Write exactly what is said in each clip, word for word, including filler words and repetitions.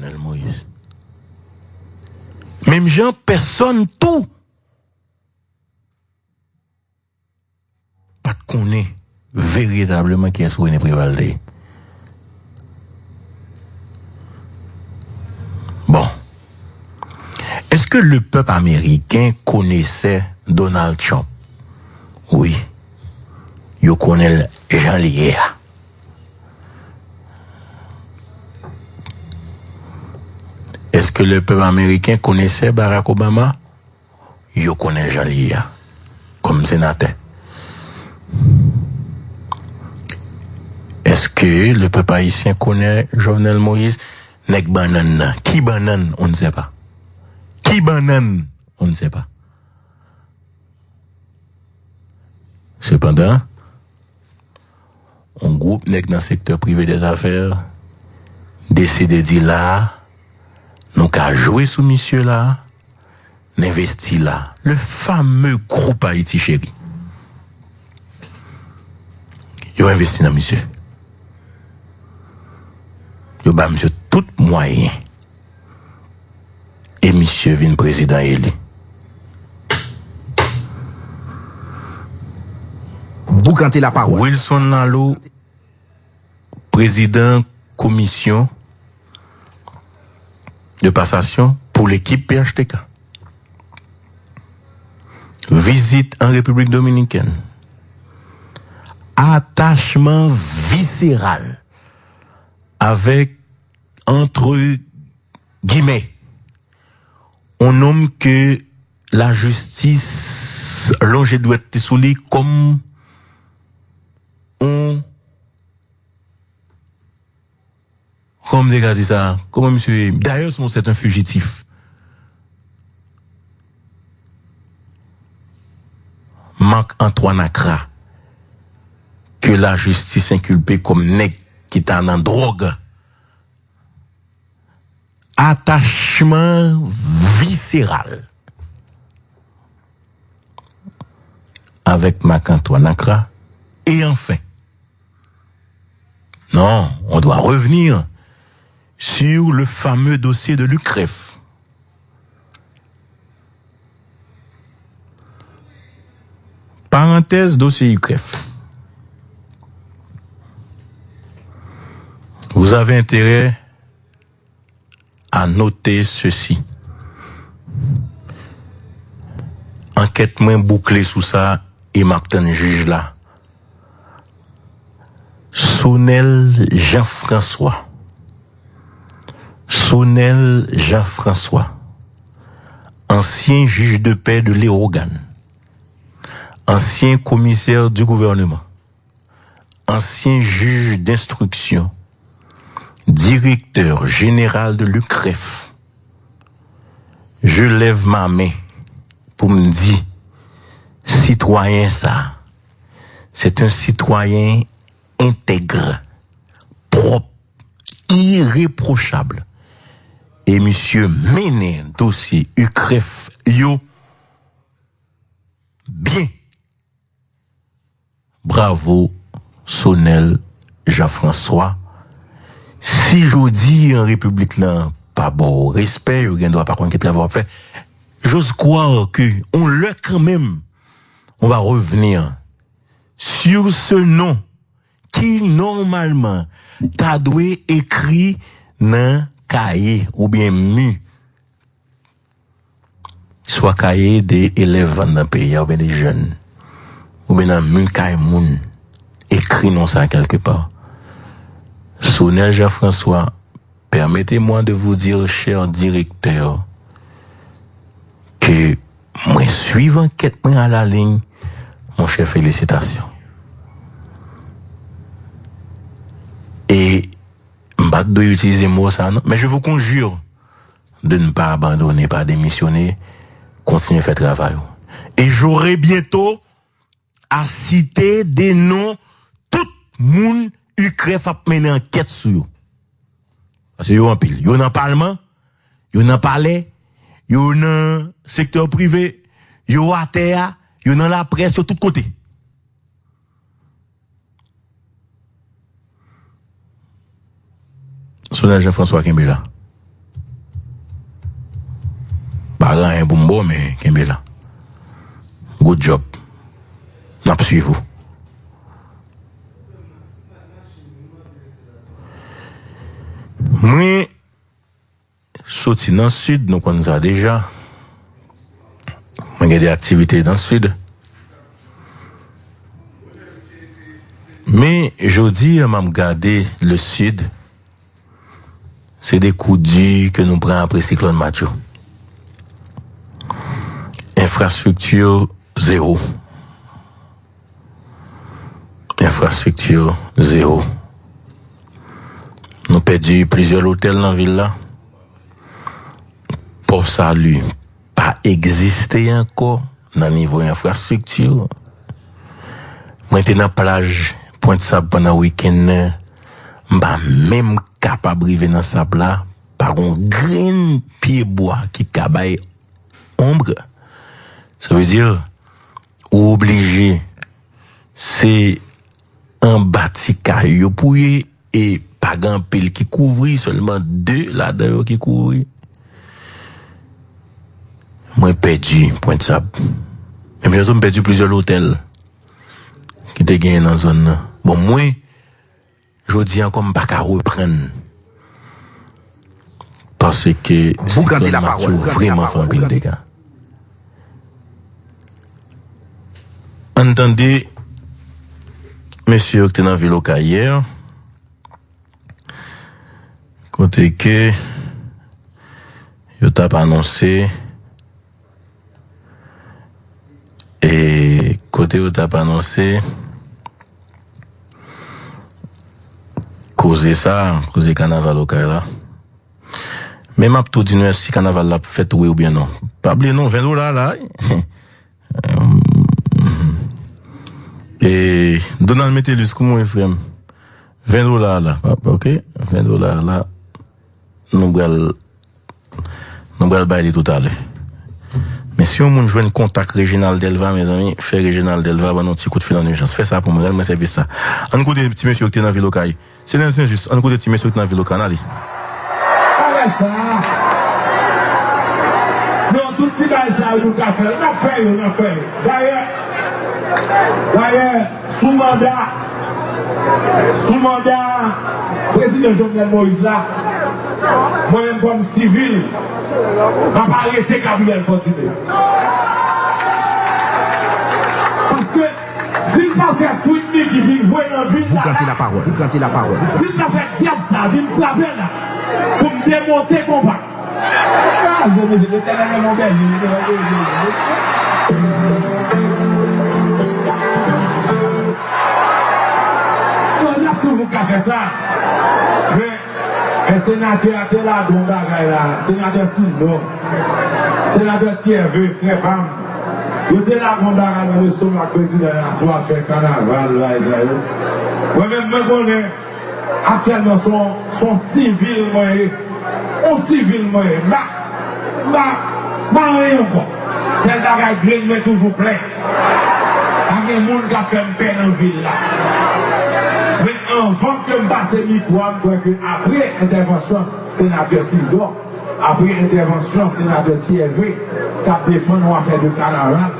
Jovenel Moïse. Menm jan pèsonn tou pa t konnen veritableman kiyès René Préval te ye. Bon. Èske le pèp ameriken konesè Donald Trump? Wi. Yo konnen l jan li ye a. Èske le pèp ameriken konesè Barack Obama? Yo konnen jan li ye a. Kòm senatè. Èske le pèp ayisyen konnen Jovenel Moïse? Nèg bannann nan. Ki bannann? On ne sait pas. Ki bannann? On ne sait pas. Sepandan, yon gwoup nèg nan sektè prive dèzafè deside di la a, nou ka jwe sou misye la, n envesti la. Le fameux groupe Haïti Chérie. Yo envesti nan misye. Yo ba misye tout mwayen. E misye vin prezidan eli. Boukante lapawòl. Wilson Lalo, prezidan komisyon de pasasyon pou lekip P H T K. Vizit an Repiblik Dominikèn. Atachman viseral avèk, entre guillemets, yon nonm ke lajistis lonje dwèt li sou li kòm yon, kòman m te ka di sa? Kòman misye ye? Dayè, se yon, c'est un fugitif. Marc Antoine Acra, ke lajistis enkilpe kòm nèg ki ta nan dwòg. Atachman viseral avèk Marc Antoine Acra. Et enfin, non, on doit revenir sur le fameux dossier de l'UCREF. Parenthèse, dossier UCREF. Vous avez intérêt à noter ceci. Ankèt mwen boukle sou sa e m ap tann jij la. Sonel Jean-François. Sonel Jean-François, ansyen jij de pè de Leyogàn, ansyen komisè di gouvènman, ansyen jij denstriksyon, direktè jeneral de l'UCREF, je lève ma main pou m di, sitwayen sa, c'est un citoyen intègre, pwòp, irepwochab. E misye mennen dosye UCREF yo byen. Bravo, Sonel Jean-François. Si jodi an repiblik lan pa ba w respè, yo gen dwa pa konn ki travay w ap fè. J'ose croire que on lè kanmenm, on va revenir sur ce nom ki nòmalman ta dwe ekri nan kaye oubyen mi, swa kaye de elèv nan peyi a oubyen de jèn, oubyen nan mi kay moun, ekri non sa kèlkepa. Sonel Jean-François, permettez-moi de vous dire, cher directeur, que mwen swiv ankèt mwen a la ligne, monchè, felisitasyon. E m pa t dwe itilize mo sa non, men je vous conjure de ne pas abandonner, pa demisyone, kontinye fè travay ou. E j'aurai bientôt à citer des noms tout moun UCREF ap mennen ankèt sou yo. Paske yo anpil. Yo nan palman, yo nan palè, yo nan sektè prive, yo atè a, yo nan laprès, yo tout kote. Sonel Jean-François kenbe la. Pa gen anyen pou m ba w, men kenbe la. Good job. N ap swiv ou. Mwen soti nan Sid, nou konn sa deja. Mwen gen de aktivite nan Sid. Men, jodi a, m ap gade le Sid, se de kou di ke nou pran apre siklòn Matye. Enfrastrikti, zewo. Enfrastrikti, zewo. Nou pèdi plizyè lotèl nan vil la. Pò Sali pa egziste ankò nan nivo enfrastrikti. Mwen te nan plaj Pwent Sab pandan wikenn nan. M pa menm kapab rive nan sab la. Pa gon grenn pye bwa ki ka bay onb. Sa vle di, ou oblije, se anba ti kay yo pou ye, e pa gen anpil ki kouvri, sèlman de ladan yo ki kouvri. Mwen pèdi Pwent Sab. Menm jan tou, m pèdi plizyè lotèl ki te genyen nan zòn nan. Bon, mwen, jodi a ankò, m pa ka reprann. Paske siklòn Matye vreman fè anpil dega. Ann tande mesye yo ki te nan vil Okay yè, kote ke yo t ap anonse, e kote yo t ap anonse koze sa, koze kanaval Okay la. Men m ap tou di nou èske kanaval la ap fèt, wi oubyen non. Pa bliye non, ven dola la, wi. E, Donald Metellus, kòman w ye, frè m? Ven dola la, ok? Ven dola la, nou pral, nou pral bay li toutalè. Men si yon moun jwenn kontak Reginald Delva, mezanmi, fè Reginald Delva ban nou ti kout fil an ijans. Fè sa pou mwen, rann mwen sèvis sa. Ann koute ti mesye yo ki te nan vil Okay. Senèl Senjis, ann koute ti mesye ki nan vil Okay, ann ale. Bagay sa a. Non, tout ti bagay sa a, nou ka fè l. N ap fè yo, n ap fè yo. Dayè, dayè, sou manda, sou manda Prezidan Jovenel Moïse la, mwen menm kòm sivil, m ap arete Gabriel Fortuné. Paske si l pa fè Sweet Micky vin jwe nan vil la, Boukante lapawòl, Boukante lapawòl. Si l pa fè djaz sa vin frape la, pou m demonte konpa. Kraze mizik, Letènèl renmen w bèl. Non, y ap toujou ka fè sa. Men, men senatè a te lage yon bagay la, senatè Sindor, senatè Thiervé, frè pa m. Yo te lage yon bagay nan lestomak prezidan aswè afè kanaval, bagay sa yo. Mwen menm, mwen konnen, aktyèlman, se yon, se yon sivil mwen ye. Yon sivil mwen ye. M pa, m pa, m pa anyen ankò. Sèl bagay, grenn mwen toujou plen. Pa gen moun k ap fè m pè nan vil la. Men anvan ke m pase mikwo a, m kwè ke apre entèvansyon senatè Sindor, apre entèvansyon senatè Thiervé, k ap defann yon afè de kanaval,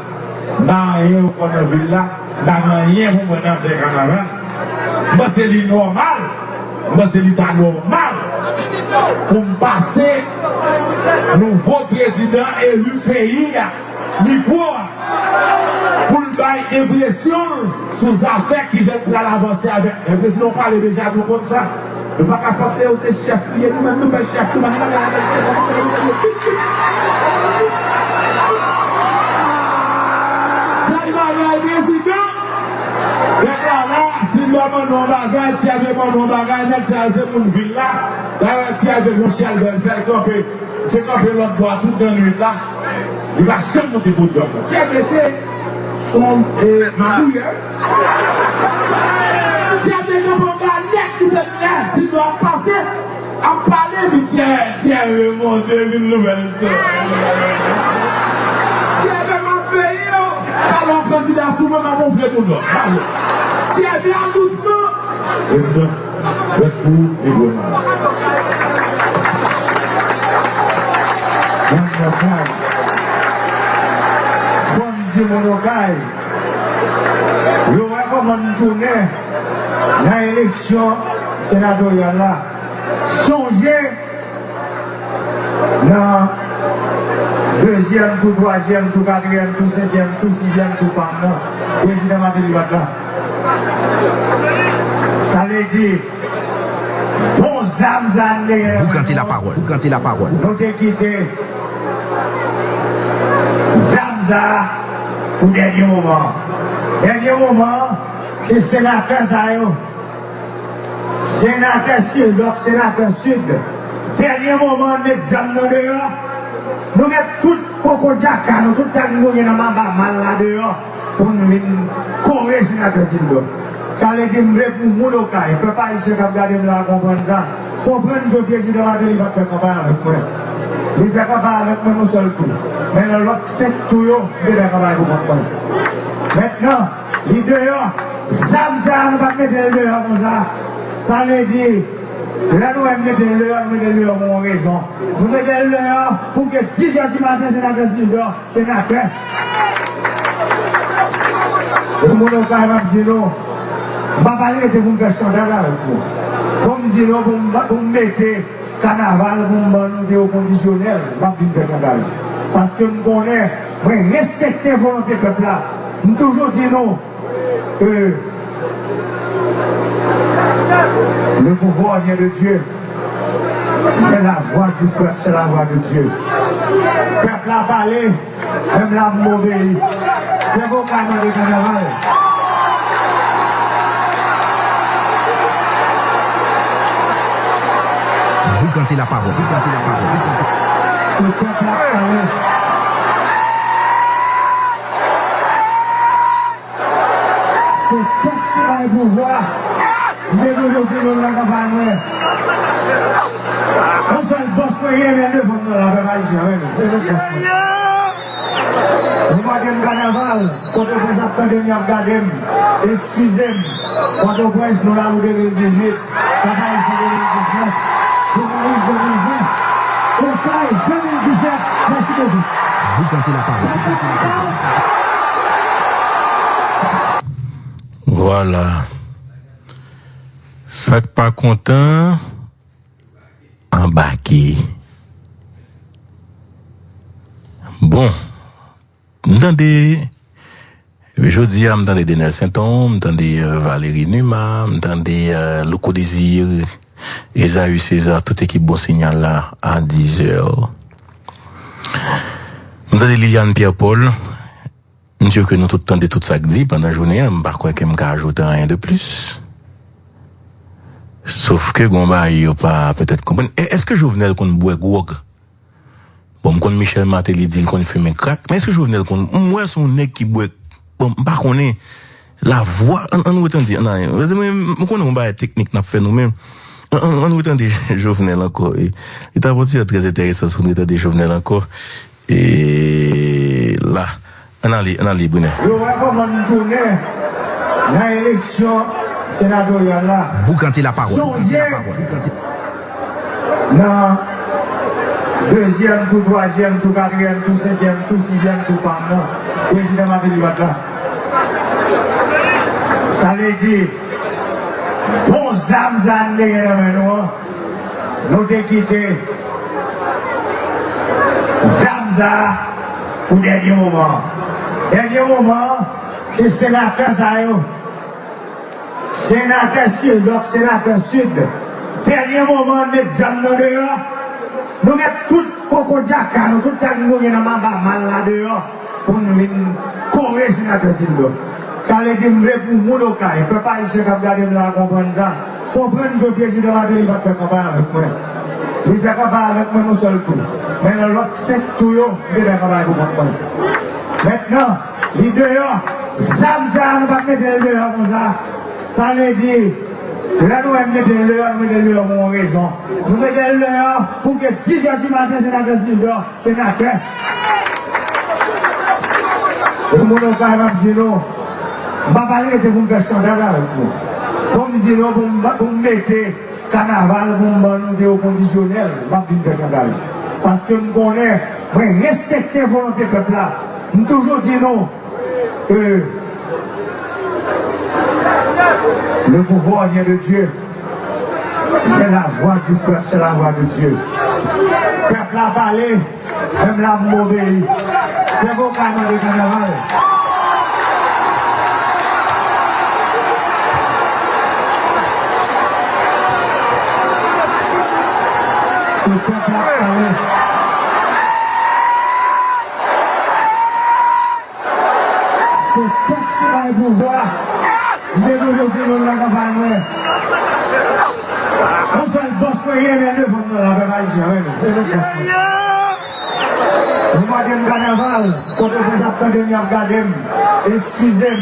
m pa anyen ankò nan vil la, m pa gen anyen pou mwen nan afè kanaval. M panse li nòmal, m panse li ta nòmal pou m pase nouvo prezidan eli peyi a mikwo a, pou l bay enpresyon l sou zafè kijan l pral avanse avèk. Men prezidan w pale deja, nou konn sa. Nou pa ka fòse yo, se chèf li ye, nou menm nou fè chèf nou, pa nou pa ka. Sèl bagay, prezidan, nèg la la, si lè mande yon bagay, si a demann yon bagay, nèg sa se moun vil la. Dayè, si a gen yon chèlbè, l fè l kanpe. Misye kanpe lòt bò a tout nan nwit la. Li pa janm monte podyòm nan. Ti Èvè se son, e, magouyè. Ti Èvè kanpe anba nèt li te fè, si nou ap pase, ap pale, epi Ti Èvè, Ti Èvè monte, vin nouvèl. Ti Èvè m ap veye w. Talè w kandida sou mwen, m ap wonfle moun nan. Bravo. Ti Èvè a dousman. Prezidan. Bèt pou ou, negro mal. One more time. Di moun Okay, yo wè kòman m tounen nan eleksyon senatoryal la. Sonje, nan dezyèm tou, twazyèm tou, katriyèm tou, senkyèm tou, sizyèm tou pa m nan, prezidan Martelly pa t la. Sa vle di, bon zam sa n te gen nan men nou, Boukante lapawòl, Boukante lapawòl, nou te kite zam sa a pou dènye moman. Dènye moman, se senatè sa yo. Senatè Sildòk, senatè Sid. Dènye moman, n met zam nan deyò. Nou met tout kokodyaka nou, tout sa nou gen nan maba mal la deyò pou n vin kore senatè Sildòk. Sa vle di m vle pou moun Okay, pèp ayisyen k ap gade m la konprann sa. Konprann ke prezidan Martelly pa t fè kanpay avèk mwen. Li fè kanpay avèk mwen yon sèl tou. Men nan lòt senk tou yo, m te fè kanpay pou kont mwen. Mentnan, li deyò. Zam sa a, nou pa t mete l deyò konsa. Sa vle di, lè nou wè m mete l deyò, nou mete l deyò pou yon rezon. Nou mete l deyò pou ke dis è di maten, senatè Sildòk, senatè. E moun Okay, m ap di nou, m pa pral rete pou m fè chantaj avèk nou. Pou m di nou, pou m, pou m mete kanaval pou m ban nou, se o kondisyonèl m ap vin fè chantaj. Paske m konnen, mwen respekte volonte pèp la. M toujou di nou, euh, le pouvoir vient de Dieu, mais la voix du peuple, c'est la voix de Dieu. Pèp la pale, menm la m obeyi. Fè vokal mande kanaval. Boukante lapawòl, Boukante lapawòl. Se pèp la pale. Se pèp ki bay pouvwa. M te toujou di nou nan kanpay mwen. Yon sèl bòs mwen gen, men defann nan la, pèp ayisyen, wi. Se nou bòs mwen. Nou mande m kanaval, Pòtoprens ap tande m, y ap gade m. Eskize m. Pòtoprens, nou la pou de mil dizuit. Kanpay sou de mil diznèf, Primariz de mil ven, Okay de mil disèt. Mèsi bokou. Boukante lapawòl, Boukante lapawòl. Vwala. Sa k pa kontan, anbake. Bon, m tande, jodi a, m tande Denel Sainton, m tande, euh, Valéry Numa, m tande, euh, Louko Désir, Esaü César, tout ekip Bon Signal la, a dizè. M tande Liliane Pierre Paul, m si ke nou tout tande tout sa k di pandan jounen an, m pa kwè ke m ka ajoute anyen de plis. Sof ke gon bagay yo pa petèt konprann. E, èske Jovenel konn bwè gwòg? Bon, m konn Michel Martelly di l konn fimen krak, men èske Jovenel konn, m wè se yon nèg ki bwè, bon, m pa konnen, lavwa, ann, ann retande, ann ale. Paske mwen, m konnen yon bagay teknik n ap fè nou, men ann, ann, ann retande Jovenel ankò. E, li t ap yon ti jan trè enteresan si nou retande Jovenel ankò. E, la. Ann ale, ann ale, Brunet. Yo wè kòman n tounen nan eleksyon senatoryal la. Boukante lapawòl, Boukante lapawòl, Boukante. Nan dezyèm tou, twazyèm tou, katriyèm tou, senkyèm tou, sizyèm tou pa m nan, prezidan Martelly pa t la. Sa vle di, bon zam sa a n te gen nan men nou an, nou te kite zam sa a pou dènye moman. Dènye moman, se senatè sa yo. Senatè Sildòk, senatè Sid. Dènye moman, n met zam nan deyò. Nou met tout kokodyaka nou, tout sa nou gen nan maba mal la deyò. Pou n vin kore senatè Sildòk. Sa vle di m vle pou moun Okay, pèp ayisyen k ap gade m la konprann sa. Konprann ke prezidan Martelly pa t fè kanpay avèk mwen. Li fè kanpay avèk mwen yon sèl tou. Men nan lòt senk tou yo, m te fè kanpay pou kont mwen. Mentnan, li deyò. Zam sa a, nou pa t mete l deyò konsa. Sa vle di, lè nou wè m mete l deyò, nou mete l deyò pou yon rezon. Nou mete l deyò pou ke dis è di maten, senatè Sildòk, senatè. E moun Okay, m ap di nou, m pa pral rete pou m fè chantaj avèk nou. Pou m di nou, pou m, pou m mete kanaval pou m ban nou, se o kondisyonèl m ap vin fè chantaj. Paske m konnen, mwen respekte volonte pèp la. M toujou di nou, Que le pouvoir vient de Dieu, mais la voix du peuple, c'est la voix de Dieu. Pèp la pale, pèp la m obeyi. Fè bon kay mande kanaval. Se pèp la pale. Se pèp ki bay pouvwa. M te toujou di moun nan kanpay mwen. Yon sèl bòs mwen gen, men devan m nan la, pèp ayisyen, wi. Se nou bòs mwen. Nou mande m kanaval, Pòtoprens ap tande m, y ap gade m. Eskize m.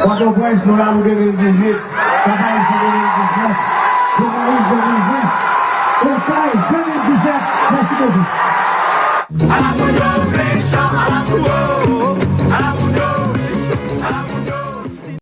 Pòtoprens, nou la pou de mil dizuit. Kanpay sou de mil diznèf. Primaris de mil ven. Kanpay de mil disèt. Mèsi bokou.